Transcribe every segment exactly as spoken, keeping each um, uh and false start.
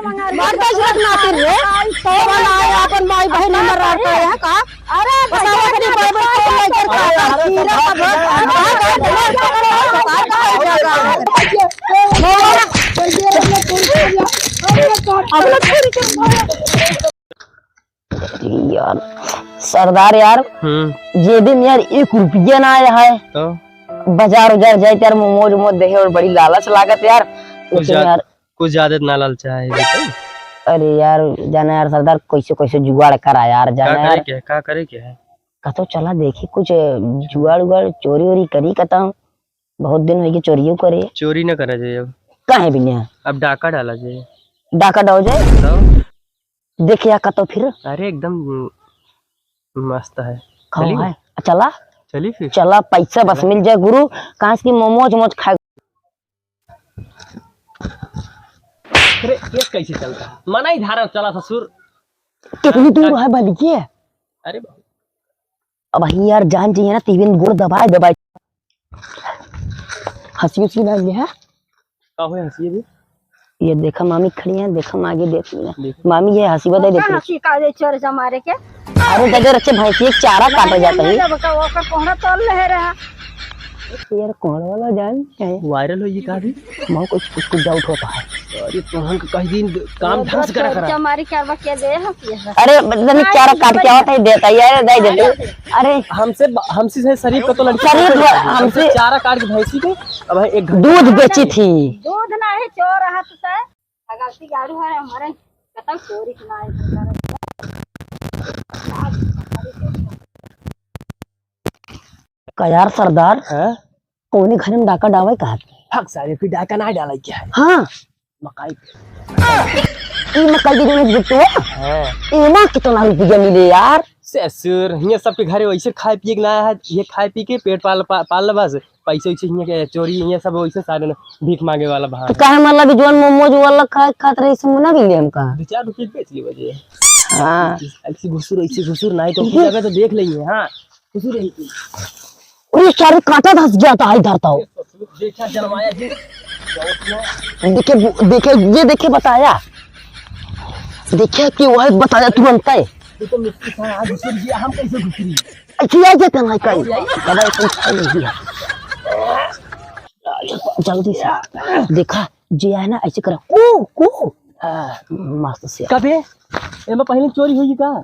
मार दे जरा नाती रे। तो वाला आया अपन माई बहन हमर रार का है का? अरे बताओ अपनी बाइबल खोल लेकर का है? हीरा का भर। अब लोग यार, सरदार यार, हम्म। जे दिन यार एक रुपया ना आया है, तो? बाजार उजार जाए यार, मोमोज उमोज देखे और बड़ी लालच लागत यार। कुछ लेकिन ज्यादा, यार, कुछ ज्यादा ना लालचा है ये तो। अरे यार, जाना यार सरदार, कैसे कैसे जुगाड़ करा यार, का जाना करे यार। के है? का करे के है? कतो चला देखी कुछ जुगाड़ उगाड़, चोरी वोरी करी कतहूँ। बहुत दिन होइगे चोरियो करे। चोरी ना करा जाए अब। काहे बिना? अब डाका डाला जाए। डाका डाल जाए? तो? देखे आ कतो फिर। अरे एकदम मस्त है। खाओ चली? है। चला। चली फिर। चला, पैसा बस चला। मिल जाए गुरु, कहाँ से कि मोमोज मोमोज खाए। अरे केस कैसे चलता है? मना ही धारा चला ससुर। कितनी दूर है बलिए? अरे बाबू। अब ही यार जान चाहिए ना, तीन गोड़ दबाए दबाए। हंसी उसी ना ले है? का होय हंसी अभी? ये देखा मामी खड़ी है, देखा हम आगे देख लिया। देखो। मामी ये हंसी बताई ओका देखो। हंसी का दे चोर जमारे के। अरे गजर अच्छे भैंसी एक चारा काटा जाता है। जब का ओकर कोहड़ा तोल ले रहा। यार कोहड़ा वाला जान है। वायरल होई का अभी? माँ कुछ, कुछ, कुछ डाउट होता है। अरे तोहन के कई दिन काम ढंग से करा करा। चोर जमारे के अब के दे हंसी है। अरे तनी चारा काट के आवत है देता यार, दे देते। अरे हमसे ब-, हमसे से शरीफ का तो लड़की शरीफ हमसे हमसे चारा काट के भैंसी के, अब है एक घंटा दूध बेची थी। दूध ना है, चोर हाथ से। अगलती गाड़ू है हमारे, कतल चोरी के ना है। का यार सरदार, हाँ? कौने घर में डाका डावे का? हक सारे फिर डाका ना डाला क्या है? हाँ। मकाई पे। ई मकाई के जौन गिट्टू है? हाँ। एमा कितना रुपया मिले यार? ससुर, हियाँ सबके घरे वैसे खाए पिए के ना है, ये खाए पी के पेट पाल, पा-, पाल बस। पैसे वैसे हियाँ के चोरी, हियाँ सब वैसे सारे ना भीख मांगे वाला भाग। तो काहे मतलब जौन मोमोज वाला खाए खात रहे, से मना भी ले हमका? दो चार रुपये बेच ले बजे। हाँ। ऐसी घुसुर, ऐसी घुसुर, नहीं तो कुछ अगर तो देख लेंगे, हाँ। घुसुर यही। अरे सारे काटा धस गया था, इधर था। देखा जनमाया जी। देखे, देखे, ये देखे बताया। देखे कि वह बताया तुरंत है। ये तो मिट्टी था, आज घुसुर गया, हम कैसे घुसरी? अच्छा, ये क्या करना है कहीं? बाबा, ये कहीं खाई नहीं दिया। जल्दी से। देखा, जे है ना, ऐसे करा। कू, कू। हाँ। मस्त से। कबे? एमा पहले चोरी हुई का?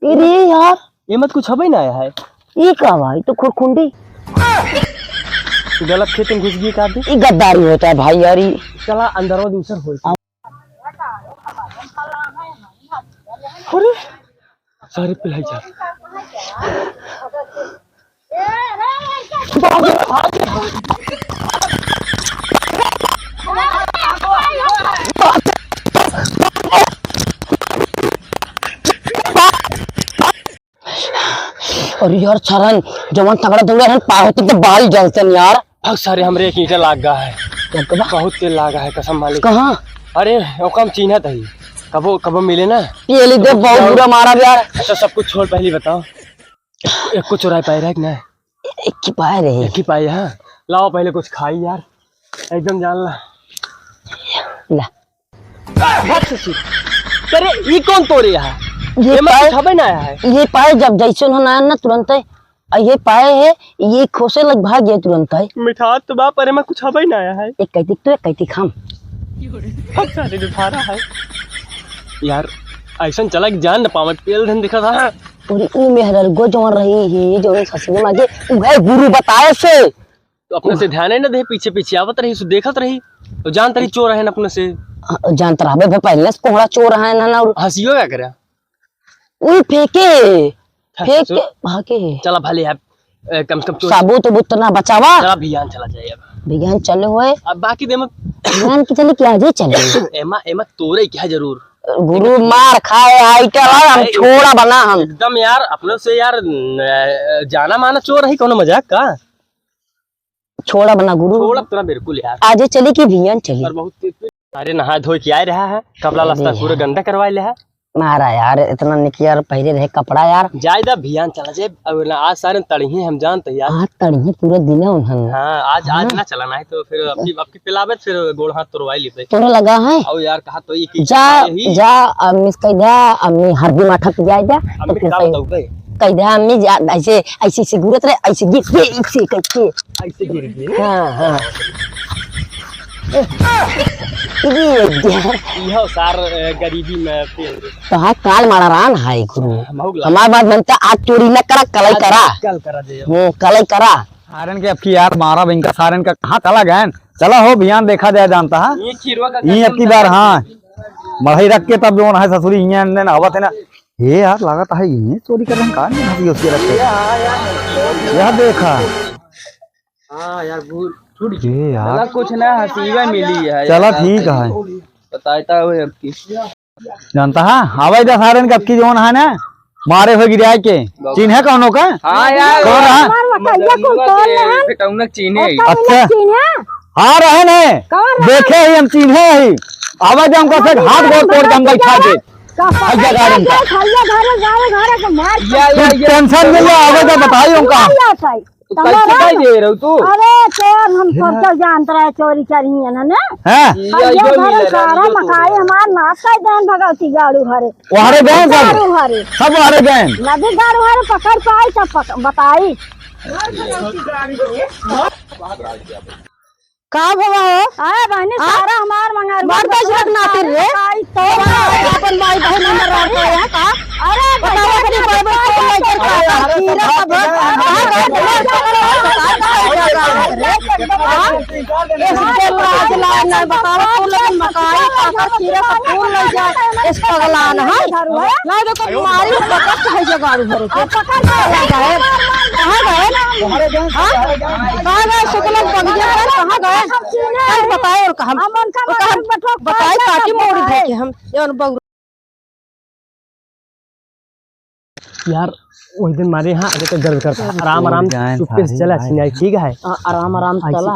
अरे यार। एमा तो कुछ हबे ना आया है। ई का भाई, तो खुरखुंडी। गलत खेत में घुस गई का बे? ई गद्दारी होता है भाई यार, ई। चला अंदर में दूसर होई। अरे, सारे पिलाई जा। अरे यार, सरन, जवन तगड़ा दौड़े रहन, पाए होते तो बाल जलतन यार। भाग सारे, हमरे एक ईंटा लाग गा है। कब? बहुत तेल लागा है, कसम मालिक। कहाँ? अरे, ओका हम चीन्हत हई। कबो, कबो मिले ना। ये ली दे, बहुत बुरा मारा बे यार। अच्छा, सब कुछ छोड़, पहली बताओ। एक को चोराई पाए रहे कि ना? एक ही पाए रहे। एक ही पाए, हाँ। लाओ पहले कुछ खाई यार। एकदम जान ला। ला। आ, भाग ससुर। अरे, ई कौन तोरे यहाँ? ये एमा पाए, कुछ हबे ना आया है। ये पाए जब जैसन हो ना, ना तुरंत है। आ ये पाए है, ये खोसे लग भाग गया तुरंत है। मिठास तो बा, पर एमा कुछ हबे ना आया है। एक कहती तू, एक कहती हम। अब सारे दुधारा है। यार, ऐसन चला कि जान न पावे, पेल धन दिखा था। और ई मेहरर गो जौन रही ही, जौन ससुर मागे, उहे गुरु बताए से। तो अपने से ध्यान ही ना दे, पीछे पीछे आवत रही, सो देखत रही। तो जानत रही चोर है ना अपने से। हाँ, जानत रहबे बे, पहले से कोहड़ा चोर है ना, ना, और हंसियो क्या करे? उई फेंके, फेंक के भागे। चला भले अब, ए, कम से कम चोर सबूत उबूत ना बचावा। चला बिहान चला जाए अब। बिहान चले हुए। अब बाकी दे मत। बिहान की चले क्या जे चले? एमा, एमा तोरे क्या जरूर। गुरु मार खाए, आइटल है, हम अरे, छोड़ा बना हम। एकदम यार, अपने से यार, न, जाना माना चोर है, कौनो मजाक का? छोड़ा बना गुरु। छोड़ा तो ना बिल्कुल यार। आजे चली कि बिहान चली? और बहुत तेज, तेज। अरे नहा धोई के आए रहा है, कपड़ा अरे लत्ता पूरा यार। गंदा करवाए ले है। मारा यार, इतना निक यार पहिरे रहे कपड़ा यार। जाए दा भियान चला जाए, अब ना आज सारे तड़िए हम जानते यार। आज तड़िए पूरा दिन है उन्हन। हाँ, आज, आज हाँ। ना चला, नहीं तो फिर अबकी, अबकी पिलावे फिर गोड़ हाथ तोड़वाई लेते। तोरे लगा है? और यार कहा तो ये कि जा, यही जा, अम्मी से कह दे, अम्मी हरदी माठा पियाई दे। अम्मी तो का फिर बताऊँ बे? कह दे, अम्मी जा, ऐसे, ऐसे, ऐसे गिरत रहे, ऐसे गिर, गिर, ऐसे करके। ऐसे गिर गई। हाँ, हाँ। ये दे। इहो सार, ए, गरीबी में फेल। तो हाँ, काल मारा रान है गुरु। महू ला। हमार बात बनता, आज चोरी न करा, कलई आज करा। कल करा दे। हम्म, कलई करा। सारन के अबकी यार मारा बिंका, सारन का कहाँ चला गए? चला हो, बिहान देखा जाए जानता है। ये खीरवा का ये अबकी बार, हाँ। मढ़ई रख के तब जौन है ससुरी, हियाँ ने हवा थे ना। ये यार लागत है, ये चोरी कर रहे हैं, कहाँ नहीं हंसी उसके रखते? यह देखा। हाँ यार, भूल छूट गई। ये यार। चला, कुछ ना, हंसीवा मिली है चला, यार। ठीक है। बताता हुए अबकी। जानता है, आवे दे सारन के अबकी जौन है ना, मारे हो गिराए के। बाबू। चिन्हे कौनो का? हाँ यार। कौन रहा? हमार वकैया कुल कौन रहा? बेटौना के चिन्हे। अच्छा। चिन्हे? हाँ, रहे ने। कौन रहा? देखे ही हम, चिन्हे ही। आवे दे हमका से हाथ गोड़ तोड़ के हम बैठा दे। का पकड़ भैया गाड़ी के में। भैया घरे, घरे, घरे के मार। या, या, तू या। टेंशन में ले, आवे दे बताई हमका। मार लात है। तू कैसे तमारा भाई दे रहे हो तू? अरे, चोर हम सब तो जानत रहे, चोरी करिए ना, ना? हाँ। ये भैया जो घर मिले रहा, सारा ये तो मकाई मिले। हमार नाश कर देन भगवती गाड़ू हरे। वहरे गए सब? गाड़ू हरे। सब वहरे गए? नदी गाड़ू हरे पकड़ पाई तब पक-, बताई। का भवा हो? अरे बहनी, हाँ? सारा हमार मंगारू मार बस रख नातिर रे। मकाई तो अपन माई बहन में रहता है का? अरे बताओ, अपनी बाइबल खोल लेकर का, का, खीरा का भर, कहाँ गए? हाँ? इस दिन आज लाए ना, बताओ, तू लोग मकाई खाकर खीरा का फूल ले जाए, इस पगलान, हाँ? ना देखो, मारी पकड़ के है जगाड़ू भरे के। कहाँ गए? कहाँ गए? हाँ? कहाँ गए? शुक्ला पगले पर कहाँ गए? कल बताए और कहा हम, बताए काटी मोड़ी धर के हम, ये अनुभव। यार, वही दिन मारे यहाँ, अबे तक दर्द करता है। आराम, आराम, चुप्पे से चला, छिनारी, ठीक है? हाँ, आराम, आराम चला।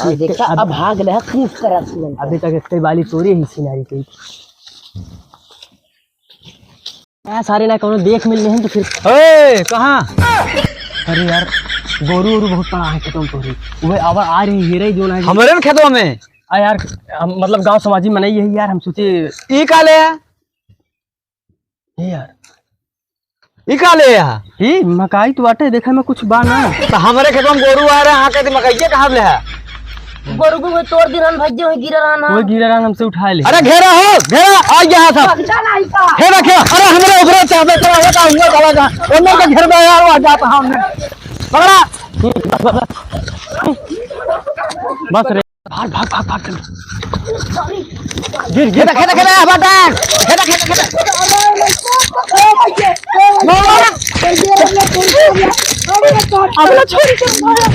और देखा, अब भाग ले, खूब करा छिनारी। अबे तक इतने बाली तोरे ही छिनारी कही। आ, सारे ना कौनो देख मिल नहीं तो फिर। ए, कहाँ? अरे यार, गोरू, गोरू बहुत पड़ा है खेतों में तोरे। वह आवा आ रही, हेरे जो ना है। हमरे न खेतवा में? आ यार, हम, मतलब, गांव समाजी मनई यही यार, हम सोचे। ई का ले आ? ए यार। ई का ले आ? ई मकाई तो बाटे, देखे में कुछ बा ना। तो हमरे खेतवा में गोरू आ रहा, हाँ, कहते मकइये कहाँ ले आ? गोरू को कोई तोड़ दी रहन, भज्जे वही गिरा रहन। कोई गिरा रहन, हमसे उठा ले। अरे घेरा हो, घेरा, आ गया सब। भगजा नहीं का। घेरा, घेरा, अरे हमरे ऊपर चाहते, चला, ये का हुआ, चला जा। उन्हें का घेर में यार, वहाँ जाता हूँ मैं। पकड़ा। बस रे। भाग, भाग, भाग, भाग, चल। गिर, गिर। खेदा, खेदा, खेदा, हमार बैग। खेदा, खेदा, खेदा। अब ना छोड़ के मारा।